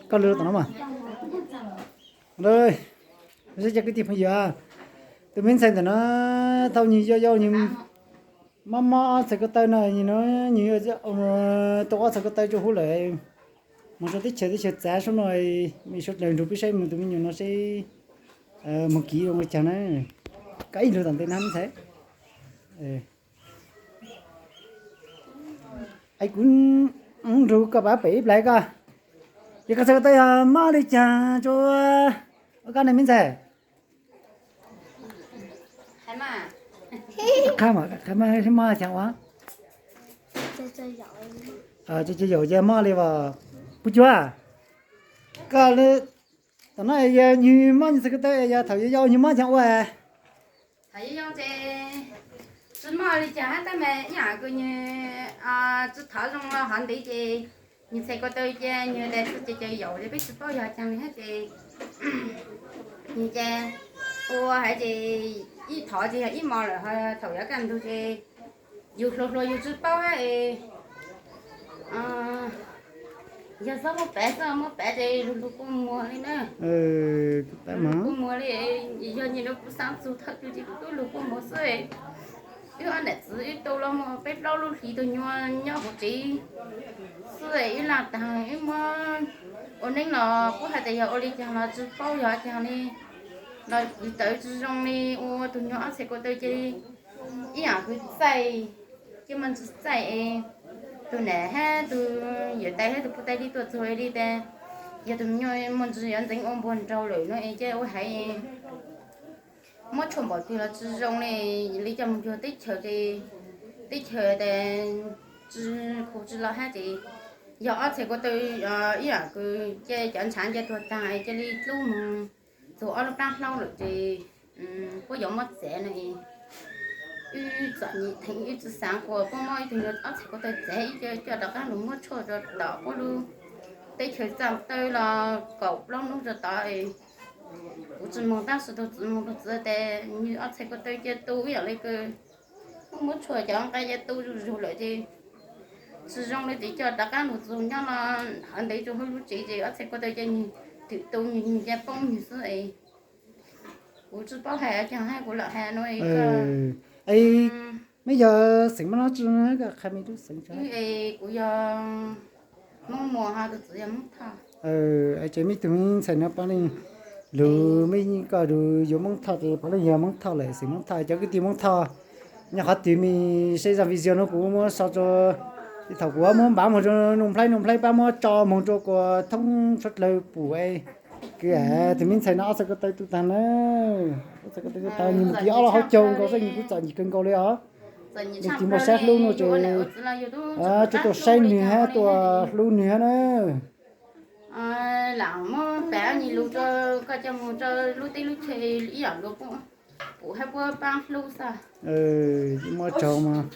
Koj lwv tom no mas. Saib cov kwv tij phooj ywg, tus me ntxhais ntawm no thaum nws yau yau nws mob mob ob txhais ko taw no, nws tau ob txhais ko taw rau hub lawm, mus rau teb chaws teb chaws txav sub no, me sawv daws nrug peb saib mus tus me nyuam no seb mus kiv zoo li cas na. Koj ib lug tom ntej na me ntxhais. Es kuv nrug koj pab pem ib plag koj, ces koj txhais ko taw yog mob li cas rua koj ne me ntxhais? Qha mob li cas ua? Cov cov yaum ces mob li as. Puj Cuab, koj tom no yog nws mob nws txhais ko taw, yog thaum yau yau nws mob cas ua? Thaum yau yau ces tsis mob li cas hab tab mas ib yam kws nws tsis thov zoo los hov ntev ces nws txhais ko taw ces nws tas txhais ko taw yaum ces peb tsis paub yog cas li hab ces nws ces ua hab ces ib thov ces yog ib hmos lawm, thaum yuav kaj ntug ces yus hluas hluas yus tsis paub hab es yog xob muab pav xwb, muab pav ces lug lug kua muag li na. Lug kua muag li, yog nyias lub kuv xaav txug thawj tug ces kuv tub lug kua muag xwb. Wb ob nam txiv wb tau los muaj peb plaub lub hlis tug nyuas nyob huv tsev xwb, wb laj taag wb muab ua neeb los kuj has tas yog ua li caag los tsis paub yog caag li, los kwv tawv tsis zoo li, ua tug nyuas ob txhais ko taw cia li ib yam kws txaij, cia li muaj ntsis txaij es tug nam hab tug yawm tais hab tug puj tais li tuaj txug li tas yog tug nyuas muaj ntsis yuav ntxeev ua npuag nraug lawm no es cia ua haiv muab tshuaj npaum twg los tsis zoo li, li coj moog cuag teb chaws ces teb chaws tas tsis khuv tsis los hab ces yog ob txhais ko taw ib yam kws cia cov ntshav nce tuag taag cia li dlub moog txug ob lub plaab hlaub lawm ces puab yuav muab txav no. Wb txom nyem theem wb tsis xaav kuas puab muab ib tug nyuas ob txhais ko taw txav, wb cia coj rov qaab lug muab tshuaj rua tom puab lub teb chaws txaaj taw los kaum plaub nub rua tod. Kuv tsis moog tab sis tug txiv moog, tug txiv tas nws ob txhais ko taw cia tu ib yam li kws muab tshuaj cov nqe cia tu zuj zug lawm ces tsis zoo li tes coj rov qaab lug txug nyob los hov ntev rua huv lub tsev ces ob txhais ko taw cia nwg twm tu nwg, nwg cia poob nwg xwb es kuv tsis paub has caag hab kuv lam has no. Meb yog xeem Moob Thoj tsi? Kuv yog Moob Muas, tug txiv yog Moob Thoj. Ces meb tug me ntxhais no puav leej lug, meb koj lug yuav Moob Thoj ces puav leej yog Moob Thoj lawm, xeem Moob Thoj. Cov kwv tij Moob Thoj nyob qhov twg mej saib zaj video no kuv muab sau rua, thaum kuv muab npav moog rua Nuj Nplhaib, Nuj Nplhaib pab muab tso moog rua kuas thoob suav dlawg pum. Kwv, tug me ntxhais no ob txhais ko taw tu taag na, ob txhais ko taw tu taag, nwg mus kiv ob lub hauv caug nkaus xwb, nwg kuj txom nyem kawg nkaus li os. Nwg tsis muaj sab hlub nuav ces tsuas tuaj saib nwg hab tuaj hlub nwg hab na. Lam muab pam nyias lug rua koj coj moog rua lub teb lub chaw ib yam luag pum hab puab paab hlub xwb. Muab tsaug mas.